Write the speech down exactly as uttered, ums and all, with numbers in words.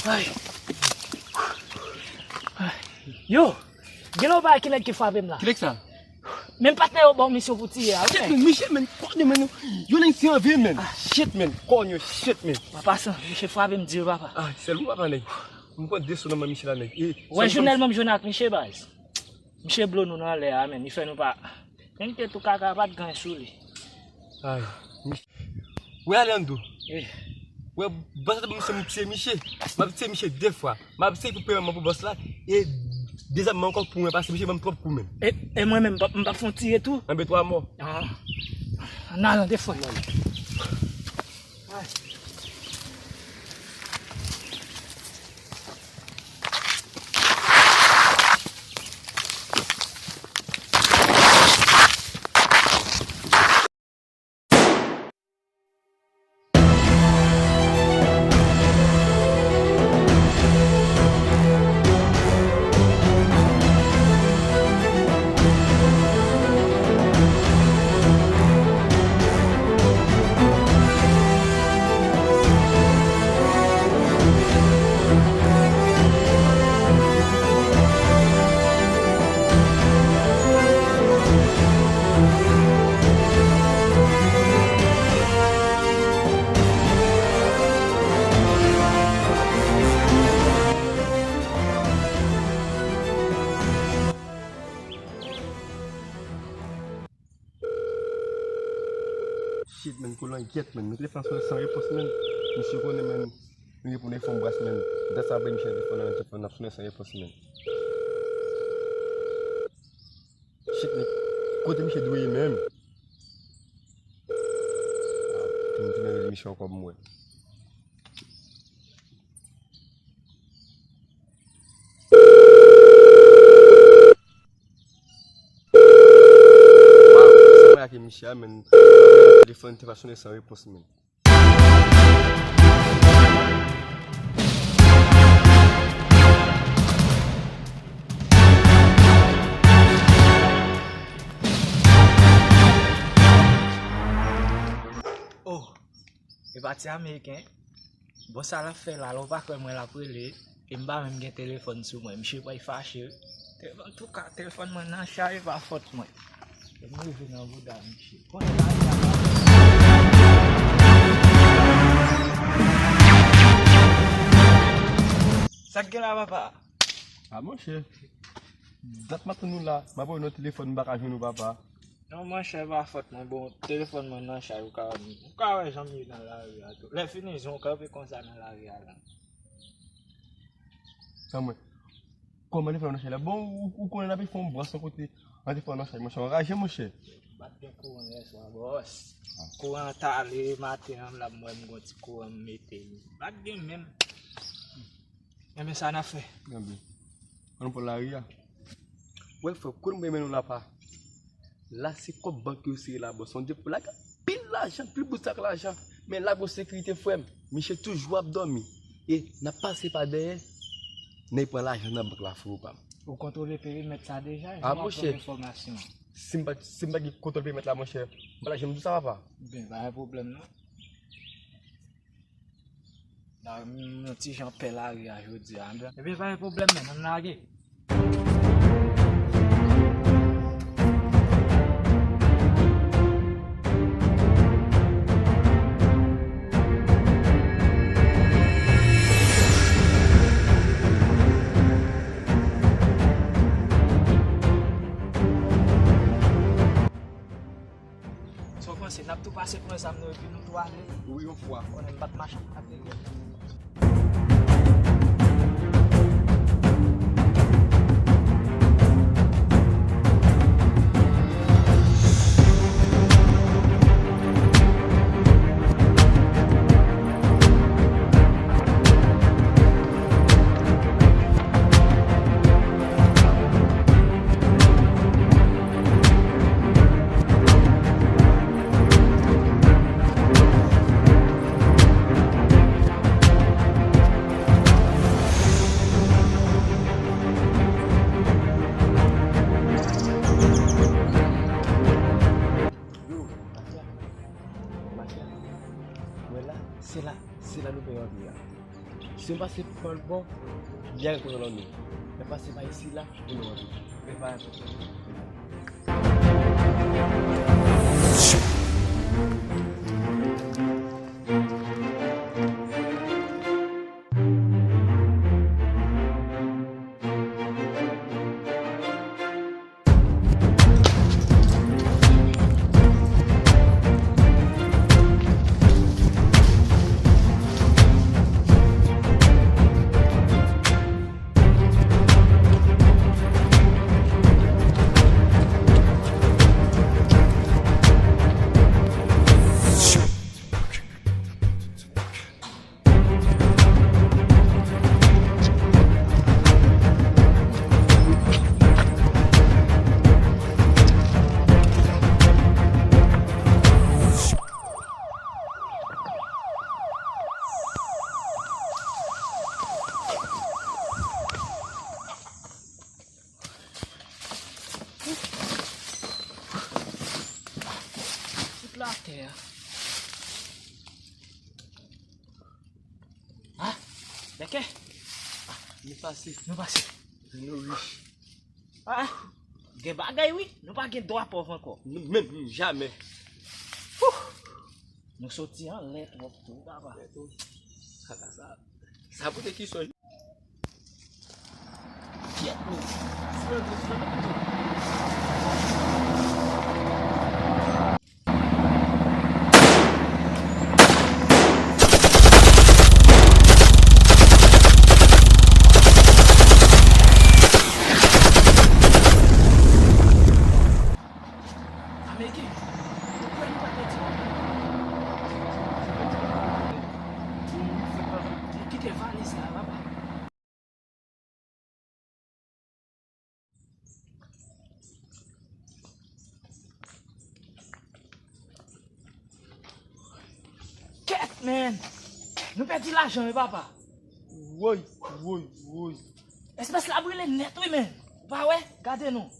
Ay. Ay. Yo, gen lè w pa wè ki nèg ki frape m la. Ki nèg sa? Men patnè yo ba w misyon pou tiye a, wi. Shit, men, Michel, men, kònè, men, yo nèg se anvi, men. Ah. Shit, men, kònè, shit, men. Papa san, misye frape m di yo, papa. Ah, sèl ou, papa, nèg. M pran de sou nan men Michel la, nèg. Wè, jounèl mwen m jwenn ak misye, baz. Misye blo nou nan lè a, men, li fè nou pa. Menm te tou kaka pa t gen sou li. Ay, Mich-, wè Alejandro. Eh. Wè, bòs la te ban m misye, m tiye misye. M ap tiye misye de fwa. M ap tiye pou peye manman pou bòs la. E dezam mwen ankò pou mwen, paske misye ban m twòp kou menm. E, e mwen menm, m p ap, m p ap fè yon tiye tou? Anben twa mò. Ah. Ann ale de fwa. Ay. Shit, man, kolangyèt, man. Men telefòn sonnen san repons, man. Misye konnen, man. Li reponn e fon bras, man. Dat sa apre misye telefòn nan, telefòn ap sonnen san repons, man. Shit, men kote misye dwe ye menm? Ah, pou m tounen rele misye ankò pou m wè. Waw, sa mwen ak misye a, men telefòn te pa sonnen san repons, men. Oh, e pa ti ameriken. Bon, sa l ap fè la, lè w pa kwè mwen, l ap rele. E m pa menm gen telefòn sou mwen. Misye pral fache, wi. Te-, antouka, telefòn mwen nan chaj, e pa fòt mwen. E m rive nan bouda misye. Konnen lari a pa. Sa k gen la, papa? Ah, monchè. Dat m ap tann ou la. M ap voye nan telefòn, m pa ka jwenn ou, papa. Non, monchè, pa fòt mwen. Bon, telefòn mwen nan chaj, ou ka, ou ka wè jan m ye nan lari a tou. Lè fini, jan w kanpe konsa nan lari a la. Sa mwen. Kòman telefòn nan chaj la? Bon, ou, ou konnen n ap fè yon bwasyon kote an telefòn nan chaj, monchè, anraje, monchè. Pa t gen kouran yè swa, bòs. Ah. Kouran an t ale maten an, m la m wè m gon ti kouran m mete li. Pa t gen menm. Enben sa n ap fè. Enben, ann pran lari a. Wè, frè, kote m premye nou la pa? La, se kòb bank yo sere la, bòs. On dirait pou lage anpil lajan, anpil bout sak lajan. Men la, gon sekirite, frè m. Misye toujou ap dòmi. E n ap pase pa dèyè, nèg pran lajan nan bank la, frè pa m. Ou kontwole perimèt sa deja? Ah, jan w ap monchè, pran enfòmasyon. Si m pa, si m pa gen kontwòl perimèt la, monchè, m pa ta janm di w sa, papa. Ben, pa gen pwoblèm, non. Nan yon ti jan pè lari a jodi a. Ebyen, pa gen pwoblèm, men, ann lage. Sa w panse, n ap tou pase pran zam nou epi nou tou ale? Wi, yon fwa. Konnen m pa t mache ak nèg yo. Se la, se la nou peye antre a. Si nou pase pa lòt bò, li a rekonèt nou. Men pase pa isi la, pou nou antre. Men pa enpòtan. Tout la atè a. Ah, Bèkè. Ah, nou pase. Nou pase. Nou rich. Ah, gen bagay wi. Nou pa gen dwa pòv ankò. Nou menm, jamè. Wouh! Nou soti anlè twòp tou, papa. Sa, sa, sa, sa pote ki sonj. Kyèt, men. Ameriken, ou kwè nou pa pèdi? Kite valiz la, papa. Kèt, men! Nou pèdi lajan wi, papa. Woy, woy, woy. Espès la brile nèt wi, men. Ou pa wè? Gade non.